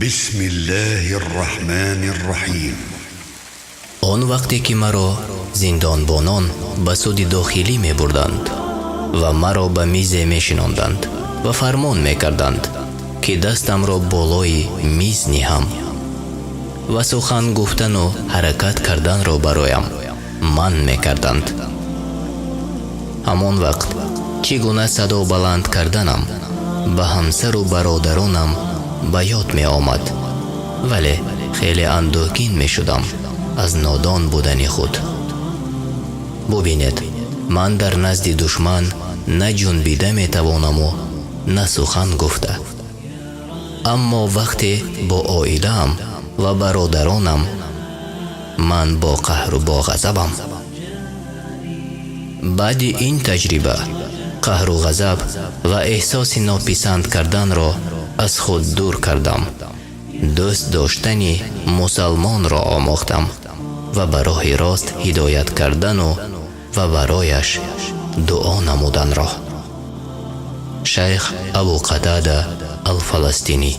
بسم الله الرحمن الرحيم. Он вақте ки маро зиндонбонон ба суди дохилӣ мебурданд ва маро ба мизе мешинонданд ва фармон мекарданд, ки дастамро болои миз ниҳам ва сухан гуфтану ҳаракат карданро бароям манъ мекарданд, ҳамон вақт чӣ гуна садо баланд карданам ба ҳамсару бародаронам ба ёд меомад, вале хеле андӯҳгин мешудам аз нодон будани худ. Бубинед, ман дар назди душман на ҷунбида метавонаму на сухан гуфта, аммо вақте бо оилаам ва бародаронам, ман бо қаҳру бо ғазабам. Баъди ин таҷриба қаҳру ғазаб ва эҳсоси нописанд карданро аз худ дур кардам, дӯст доштани мусалмонро омӯхтам ва ба роҳи рост ҳидоят кардану ва барояш дуо намуданро. Шайх Абу Қатада Алфаластинӣ.